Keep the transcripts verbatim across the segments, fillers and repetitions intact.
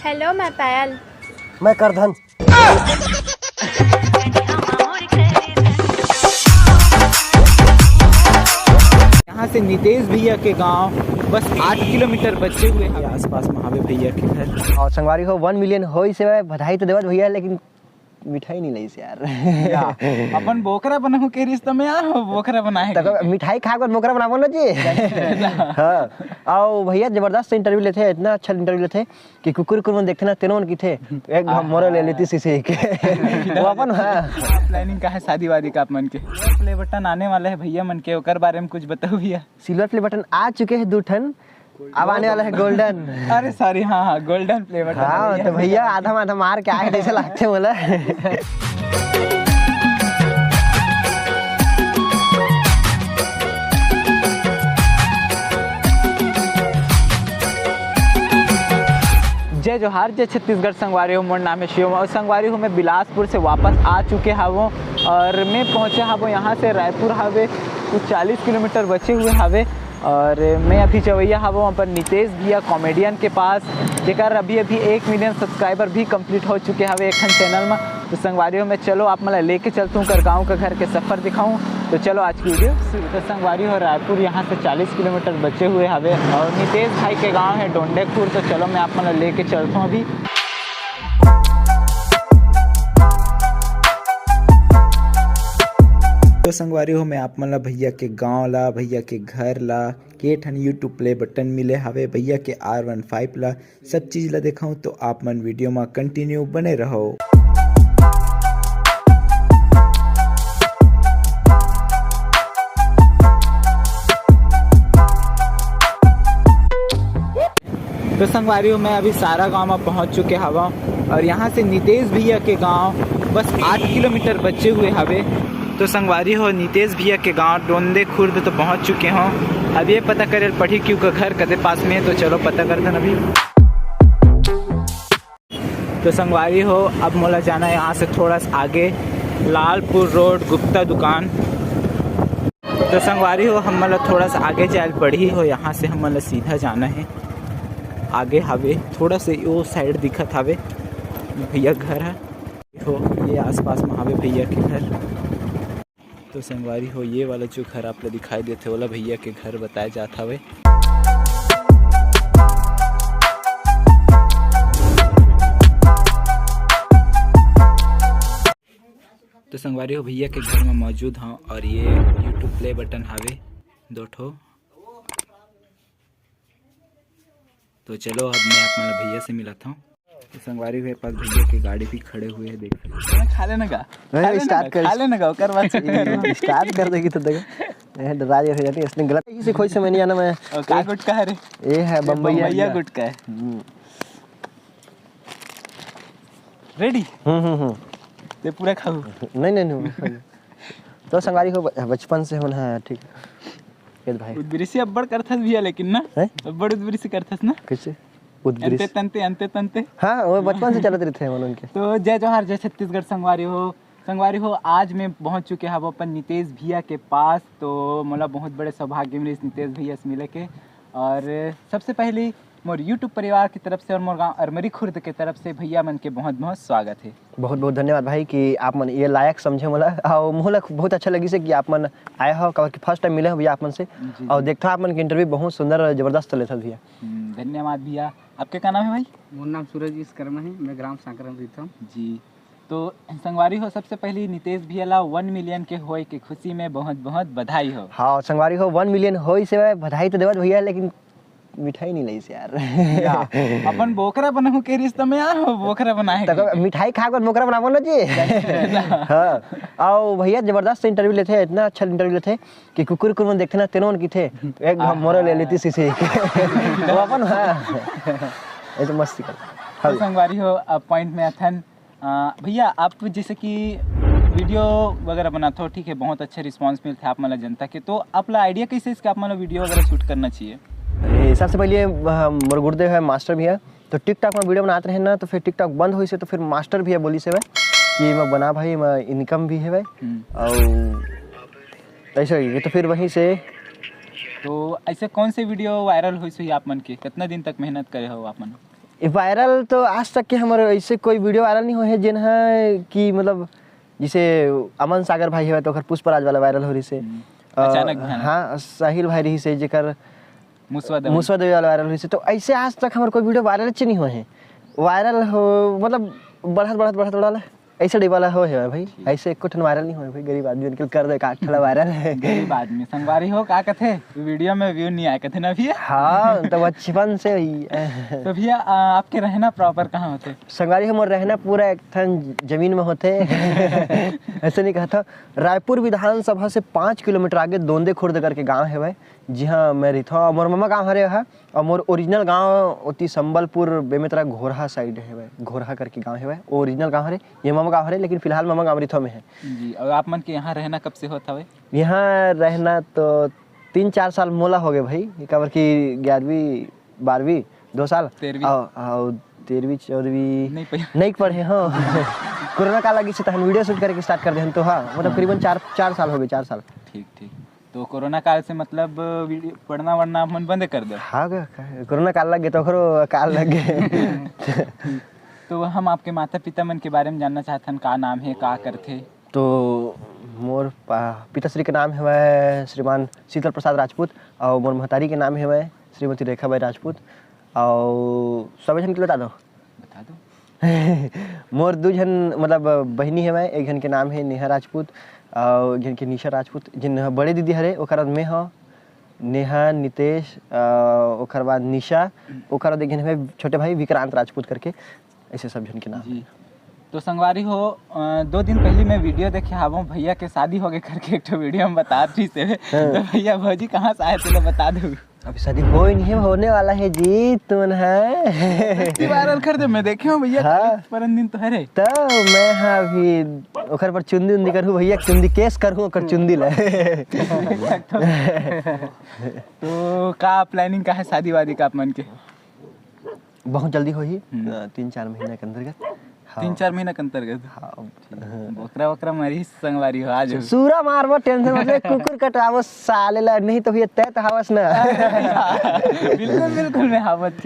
Hello, मैं पायल। मैं करधन। यहाँ से नितेश भैया के गांव बस आठ किलोमीटर बचे हुए हैं। आसपास में हवे भैया के घर। और संगवारी हो, वन मिलियन होइस हे, बधाई तो देवत भैया, लेकिन मिठाई नहीं लइस यार। अपन बोकरा बनाहूँ के रिश्ता में आ बोकरा बनाए। तो मिठाई खा के बोकरा बनाबो ना जी। हाँ। और भैया जबरदस्त इंटरव्यू लेथे, इतना अच्छा इंटरव्यू लेथे कि कुकुर कुकुर मन देखथे ना, तेनो मन किथे एक घाव मोरो ले लेती सीसी के। वो अपन, हाँ। प्लानिंग का है शादी वादी का आप मन के? प्ले बटन आने वाला है भैया मन के, ओकर बारे में कुछ बताओ भैया। सिल्वर प्ले बटन आ चुके हैं दो ठन, अब आने वाला है गोल्डन। अरे सॉरी, हाँ हाँ, गोल्डन प्ले बटन। हाँ, तो भैया आधा माधा मार के आए जैसे लगते बोला। जय जोहार, जय छत्तीसगढ़ संगवारी हो। मोर नाम है शिवम और संगवारी हो, मैं बिलासपुर से वापस आ चुके हावों और मैं पहुँचे हावों यहाँ से रायपुर हावे कुछ चालीस किलोमीटर बचे हुए हावे। और मैं अभी जवैया हावों अपन नितेश भैया कॉमेडियन के पास, जेकर अभी अभी एक मिलियन सब्सक्राइबर भी कंप्लीट हो चुके हावे एक ठन चैनल में। तो संगवारी हो, मैं चलो आप मन ला लेके चलता हूँ कर गाँव का घर के सफर दिखाऊँ। तो चलो आज की वीडियो शुरू। तो संगवारी हो, रायपुर यहाँ से चालीस किलोमीटर बचे हुए हावे और नितेश भाई के गाँव है डोंडे खुर्द। तो चलो मैं आप मन ला लेके चलता हूँ अभी। तो संगवारी हो, मैं आप मन ला भैया के गांव ला, भैया के घर ला, के ठन यूट्यूब प्ले बटन मिले हावे भैया के आर वन फाइव ला, सब चीज ला देखाऊं। तो आप मन वीडियो मा कंटिन्यू बने रहो। तो संगवारी हो, मैं अभी सारा गांव में पहुंच चुके हवा और यहाँ से नितेश भैया के गांव बस आठ किलोमीटर बचे हुए हवे। तो संगवारी हो, नितेश भैया के गांव डोंदे खुर्द तो पहुंच चुके हों। अब ये पता करे पड़ी कि उनका घर कते पास में है, तो चलो पता करते हैं अभी। तो संगवारी हो, अब मोला जाना है यहाँ से थोड़ा सा आगे, लालपुर रोड, गुप्ता दुकान। तो संगवारी हो, हमन ला थोड़ा सा आगे जाए पड़ही हो, यहाँ से हमन ला सीधा जाना है। आगे हवे थोड़ा से वो साइड दिखत हवे भैया घर है हो, ये आसपास में हवे भैया के घर। तो संगवारी हो, ये वाला जो घर आप ला दिखाई देथे, ओला भैया के घर बताए जात हवे। तो संगवारी हो, भैया के घर में मौजूद हूँ और ये यूट्यूब प्ले बटन हावे दो ठो। तो चलो, अब मैं आप मन ला भैया से मिलाता हूँ। तो संगवारी हो, पास भैया की गाड़ी भी खड़े हुए हैं, देख सकते हैं। खा लेना का? नहीं, खा लेना स्टार्ट का? कर। खा लेना का? ओकर बाद से स्टार्ट कर देगी तो देखो, ये डरा जाते जाते, इसने गलत, यही से खोई से मैं नहीं जाना मैं। और का गुटखा है रे? ये है ये बम्बैया। बम्बैया गुटखा है। हम्म। रेडी? हम्म, हम्म, हम्म। ते पूरा खाऊ। नहीं, नहीं, नहीं। तो संगवारी हो, ब-, बचपन से होना है, ठीक है। ये भाई। उद्बृष्टि अब्बड़ करथस भैया, लेकिन ना, हैं? अब्बड़ उद्बृष्टि करथस ना। कैसे? उद्बृष्टि। अंते तंते, अंते तंते। हाँ, वो बचपन से चलत रहते हैं मन उनके। तो जय जोहार, जय छत्तीसगढ़ संगवारी हो। संगवारी हो, आज मैं पहुंच चुके हव अपन नितेश भैया के पास। तो मोला बहुत बड़े सौभाग्य मिलिस नितेश भैया से मिले के। और सबसे पहले मोर YouTube परिवार की तरफ से और मोर गांव अरमरी खुर्द के तरफ से भैया मन के बहुत बहुत स्वागत है। बहुत बहुत धन्यवाद भाई कि आप मन ये लायक समझे मोला, और मोला बहुत अच्छा लगिस है कि आप मन आए हो, काबर कि फर्स्ट टाइम मिले हो भैया आप मन से। जी, और जी। देखता आप मन के इंटरव्यू बहुत सुंदर और जबरदस्त लेथस भैया। हम्म, धन्यवाद भैया। आपके का नाम है भाई? मोर नाम सूरज विश्वकर्मा है, मैं ग्राम सांकरन रहता हूँ। जी, तो संगवारी हो, सबसे पहले नितेश भैया ला वन मिलियन के होए के खुशी में बहुत बहुत बधाई हो। हाँ संगवारी हो, वन मिलियन होए से बधाई तो देवत भैया, लेकिन मिठाई नहीं लइस यार। या, अपन बोकरा बनाहूँ के रिश्ता में आ, बोकरा बनाए तो के। मिठाई खा के बोकरा बनाबो ना जी। हाँ, और भैया जबरदस्त इंटरव्यू लेथे, इतना अच्छा इंटरव्यू लेथे कि कुकुर कुकुर मन देखथे ना, तेनो मन किथे एक घाव मोरो ले लेती सीसी। वो अपन, हाँ, ऐसे मस्ती कर। तो संगवारी हो, अब पॉइंट में अथन। अ, भैया, आप जैसे कि वीडियो वगैरह बनाते हो, ठीक है, बहुत अच्छा रिस्पांस मिलता है आप मतलब जनता के, तो आप ला आइडिया कैसे इसके आप मतलब वीडियो वगैरह शूट करना चाहिए? ए, सबसे पहले, अ, मोर गुरुदेव है मास्टर भैया, तो टिकटॉक में वीडियो बनाते रहे ना, तो फिर टिकटॉक बंद होइस हे, तो फिर मास्टर भैया बोलिस हे भाई कि मैं बना भाई, मैं इनकम भी है भाई। हम्म। और ऐसे ही, तो फिर वहीं से। तो ऐसे कौन से वीडियो वायरल होइस हे आप मन के, कितना दिन तक मेहनत करे हो आप मन? ये वायरल तो आज तक के हमर ऐसे कोई वीडियो वायरल नहीं होए हे, जेन ह कि मतलब, जैसे अमन सागर भाई हवय, तो ओकर पुष्पराज वाला वायरल हो रहिस हे। हम्म। अ, अचानक भयानक। हाँ, साहिल भाई रहिस हे, जेकर मुसवा दवाई। मुसवा दवाई वाला वायरल हो रहिस हे। तो ऐसे आज तक हमर कोई वीडियो वायरल च नहीं होए हे। वायरल हो, मतलब, बढ़त, बढ़त, बढ़त, बढ़त, ऐसे डे वाला हो हे भाई। ठीक। ऐसे एको ठन वायरल नहीं होए भाई, गरीब आदमी उनके कर दे, का ठला वायरल है। गरीब आदमी, संगवारी हो, का कथे, वीडियो में व्यू नहीं आए कथे ना भैया। हाँ, तो बचपन से ही। तो भैया, आ, आपके रहना प्रॉपर कहाँ होथे? संगवारी हो, मोर रहना पूरा एक ठन जमीन में होथे। ऐसे नहीं कहता। रायपुर विधानसभा से पाँच किलोमीटर आगे दोंदे खुर्द करके गांव हवय, जिहां मैं रहिथंव। मोर ममा गांव हरे हा, अउ मोर ओरिजिनल गांव ओती संबलपुर, बेमेतरा, घोरहा साइड हवय। घोरहा करके गांव हवय, वो ओरिजिनल गांव हरे, ये ममा गांव हरे, लेकिन फिलहाल ममा गांव रहिथंव में है। जी, और आप मन के यहाँ रहना कब से होत हवे? यहाँ रहना तो तीन चार साल मोला हो गए भाई, काबर कि ग्यारहवीं, बारहवीं, दो साल। तेरहवीं। अउ, अउ तेरहवीं, चौदहवीं नहीं पढ़े। नहीं पढ़े, हाँ। कोरोना काल लगिस हे, तहन वीडियो शूट करके स्टार्ट कर देहन तो, हाँ, मतलब, हाँ। करीबन चार, चार साल हो गए, चार साल। ठीक, ठीक। तो कोरोना काल से, मतलब, वीडियो, पढ़ना वढ़ना आप मन बंद कर दे? हाँ गा, का-, कोरोना काल लग गए तो ओकरो काल लग गए। तो हम आपके माता पिता मन के बारे में जानना चाहथन, का नाम है, का करथे? तो मोर पा-, पिताश्री के नाम हवय श्रीमान शीतल प्रसाद राजपूत, अउ मोर महतारी के नाम हवय श्रीमती रेखा बाई राजपूत, अउ सबे झन के बता दो। बता दो। मोर दू झन, मतलब, बहिनी हवय, एक झन के नाम है नेहा राजपूत, अउ एक झन के निशा राजपूत, जिन ह बड़े दीदी हरे, ओकर बाद मैं हव, नेहा, नितेश, अ, ओकर बाद निशा, ओकर बाद एक झन हवय छोटे भाई विक्रांत राजपूत करके, ऐसे सब झन के नाम। जी। तो संगवारी हो, अ, दो दिन पहली मैं वीडियो देखे हावों, भैया के शादी हो गए करके एक ठो वीडियो में बता रही से। हाँ। तो भैया, भौजी कहाँ से आए, तेला बता दो। अभी शादी हो ही नहीं है, होने वाला है जी, तुमन है। वायरल कर दे, मैं देखे हूँ भैया, हाँ। परन दिन तो हरे। तो मैं, हाँ, अभी ओकर पर चुंदी उंदी करहूँ भैया, चुंदी केस करहूँ ओकर चुंदी ला। तो का प्लानिंग का है शादी वादी का आप मन के? बहुत जल्दी होही, हम्म। अ, तीन चार महीना के अंतर्गत। हाँ। तीन चार महीना के अंतर्गत? हाँ। बोकरा वोकरा मरी संगवारी हो आज। सूरा मारबो, टेंशन मत ले, कुकुर कटाबो साले ला, नहीं तो भैया तय तो हवस ना। बिल्कुल, बिल्कुल, मैं हावत।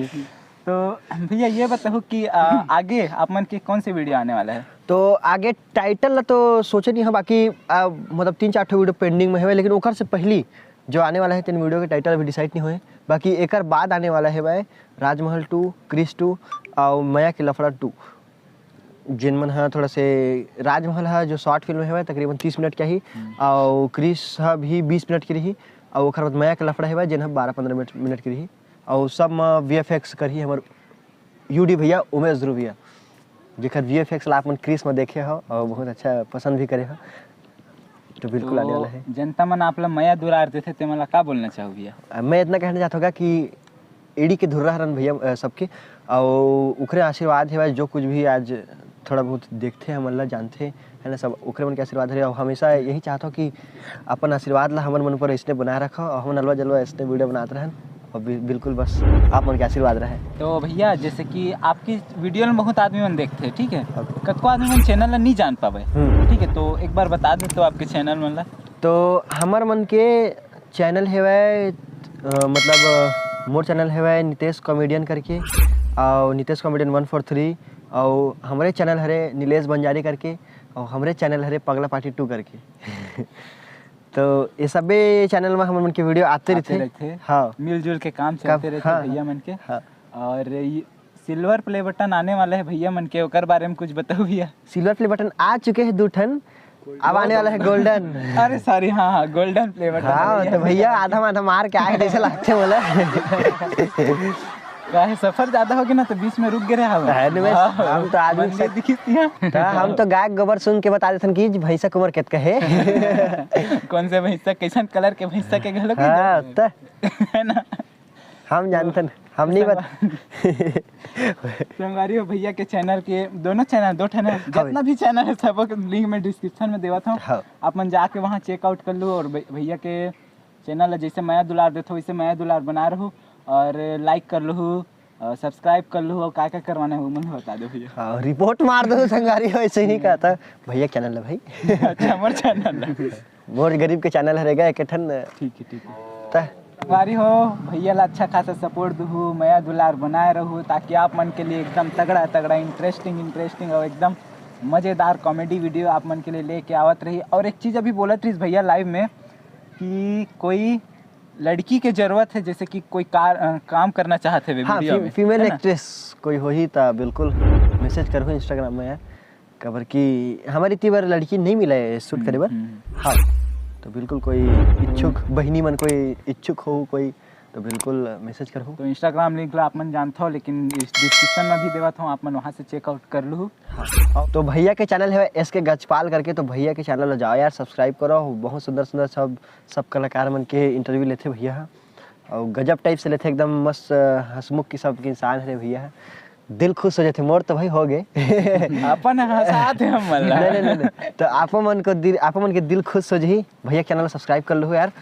तो भैया, ये बताओ कि, आ, आगे आप मन के कौन से वीडियो आने वाला है? तो आगे टाइटल ला तो सोचे नहीं हो, बाकी, आ, मतलब, तीन चार ठो वीडियो पेंडिंग में है, लेकिन ओकर से पहली जो आने वाला है, तेन वीडियो के टाइटल अभी डिसाइड नहीं होए। बाकी एकर बाद आने वाला है भाई राजमहल टू, क्रिस टू, और मया के लफड़ा टू। जिन मन ह थोड़ा से, राजमहल ह जो शॉर्ट फिल्म है भाई, तकरीबन तीस मिनट के ही, हम्म। और क्रिस ह भी बीस मिनट के रही, और ओकर बाद मया के लफड़ा है भाई, जिन ह बारह पन्द्रह मिनट, मिनट के रही, और सब म वी एफ एक्स करही हमर यू डी भैया, उमेश ध्रुविया, जेकर वी एफ एक्स ला आप मन क्रिस में देखे हो और बहुत अच्छा पसंद भी करे हो, तो बिल्कुल आने वाला है। जनता मन आप ला मया दुलार देथे, ते मन ला का बोलना चाहो भैया? अ, मैं इतना कहना चाहता हूँ कि एड़ी के धुर्रा हरन भैया, अ, सबके, और उखरे आशीर्वाद है भाई, जो कुछ भी आज थोड़ा बहुत देखथे, हमन ला जानथे, है ना, सब ओकरे मन के आशीर्वाद हरे। और हमेशा यही चाहत हो कि अपन आशीर्वाद ला हमन मन पर ऐसने बनाए रखो और हमन अलवा जलवा ऐसने वीडियो बनात रहन और बि-, बिल्कुल बस आप मन के आशीर्वाद रहे। तो भैया, जैसे कि आपकी वीडियो में बहुत आदमी मन देखथे, ठीक है, अब कतको आदमी मन चैनल ला नहीं जान पावे, हम्म। ठीक है, तो एक बार बता दे तो आपके चैनल मन ला। तो हमर मन के चैनल हेवय, अ, मतलब, अ, मोर चैनल हेवय नितेश कॉमेडियन करके, और नितेश कॉमेडियन वन फोर थ्री, और हमरे चैनल हरे नीलेश बंजारी करके, और हमरे चैनल हरे पगला पार्टी टू करके। तो ये सबे चैनल में हमर मन के वीडियो आते आते रहिथे। रहिथे। हाँ। मिलजुल के काम कब-, चलते रहिथे हाँ, भैया मन के। हाँ। और ये सिल्वर प्ले बटन आने वाला है भैया मन के, ओकर बारे में कुछ बताओ भैया। सिल्वर प्ले बटन आ चुके हैं दू ठन, अब आने वाला है गोल्डन। अरे सॉरी, हाँ, हाँ, गोल्डन प्ले बटन हाँ, भैया। तो भैया आधा माधा मार के आए जैसे लगते बोला। काहे सफर ज्यादा हो गया ना, तो बीच में रुक गए रहे हम। है ना, बस, हाँ, हम तो आदमी मंदिर से दिखी थी हम। तो हम तो गाय के गोबर सूंघ के बता देथन कि भैंसा के उम्र कितना है। कौन से भैंसा, कैसन कलर के भैंसा के घलो की हाँ, जाने। तो है ना? हम जानथन, हम नहीं बता। संगवारी हो, भैया के चैनल के, दोनों चैनल, दो ठन है, हवे। जितना भी चैनल है, सबको लिंक में डिस्क्रिप्शन में देवत हूँ। हाँ। आप मन जाके वहाँ चेकआउट कर लो और भै-, भैया के चैनल है, जैसे मया दुलार देथो, वैसे मया दुलार बना रहो और लाइक कर लो और सब्सक्राइब कर लो और का का करवाना है, वो मन बता दो भैया। हाँ, रिपोर्ट मार दो संगवारी हो, ऐसे ही कहता। भैया चैनल है भाई। अच्छा, हमारे चैनल है। मोर गरीब के चैनल हरे गा एक ठन। ठीक है, ठीक है। त संगवारी हो, भैया ला अच्छा खासा सपोर्ट दुहू, मया दुलार बनाए रहू, ताकि आप मन के लिए एकदम तगड़ा तगड़ा, इंटरेस्टिंग इंटरेस्टिंग और एकदम मजेदार कॉमेडी वीडियो आप मन के लिए लेके आवत रही। और एक चीज अभी बोलत रहिस भैया लाइव में कि कोई लड़की के जरूरत है, जैसे कि कोई कार, अ, काम करना चाहत है हाँ, वीडियो में, फीमेल है ना? एक्ट्रेस कोई होही त बिल्कुल मैसेज करहू इंस्टाग्राम में यार, काबर कि हमर इतनी बार लड़की नहीं मिला है शूट करे बर। हम्म। हाँ, तो बिल्कुल कोई इच्छुक बहिनी मन, कोई इच्छुक हो कोई, तो बिल्कुल मैसेज करहू। तो इंस्टाग्राम लिंक ला आप मन जानत हो, लेकिन डिस्क्रिप्शन में भी देवत हूँ, आप मन वहाँ से चेकआउट कर लू। हाँ, तो भैया के चैनल है एस के गजपाल करके, तो भैया के चैनल ला जाओ यार, सब्सक्राइब करो। बहुत सुंदर सुंदर सब सब कलाकार मन के इंटरव्यू लेथे भैया ह, और गजब टाइप से लेथे, एकदम मस्त हंसमुख किस्म के इंसान है भैया ह। दिल खुश हो जाथे मोर, तो भाई हो गए। अपन हंसात है हम मन ला। नहीं, नहीं, नहीं, नहीं। तो आप मन को दिल, आप मन के दिल खुश हो जाही, भैया के चैनल ला सब्सक्राइब कर लो यार।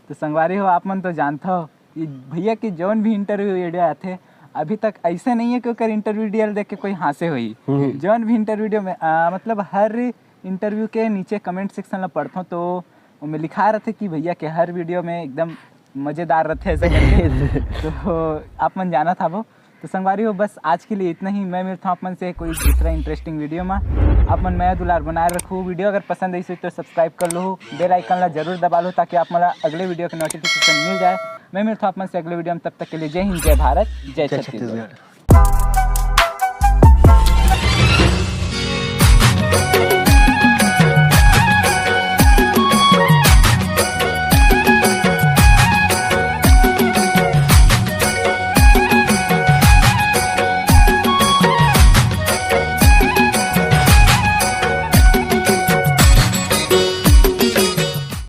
तो संगवारी हो, आप मन तो जानत हो कि भैया के जौन भी इंटरव्यू वीडियो आथे, अभी तक ऐसे नहीं है कि ओकर इंटरव्यू वीडियो देख के कोई हंसे होही। हम्म। जौन भी इंटरव्यू वीडियो में, आ, मतलब हर इंटरव्यू के नीचे कमेंट सेक्शन ला पढ़थों, तो ओमे लिखा रहथे कि भैया के हर वीडियो में एकदम मजेदार रहथे ऐसे करके। तो आप मन जानत हवो। तो संगवारी हो, बस आज के लिए इतना ही। मैं मिलता हूँ आप मन से कोई दूसरा इंटरेस्टिंग वीडियो में। आप मन मया दुलार बनाए रखू। वीडियो अगर पसंद आइस हो तो सब्सक्राइब कर लो, बेल आइकन ला जरूर दबा लो, ताकि आप मन ला अगले वीडियो के नोटिफिकेशन मिल जाए। मैं मिलता हूँ आप मन से अगले वीडियो में, तब तक के लिए जय हिंद, जय भारत, जय जय छत्तीसगढ़। छत्तीसगढ़।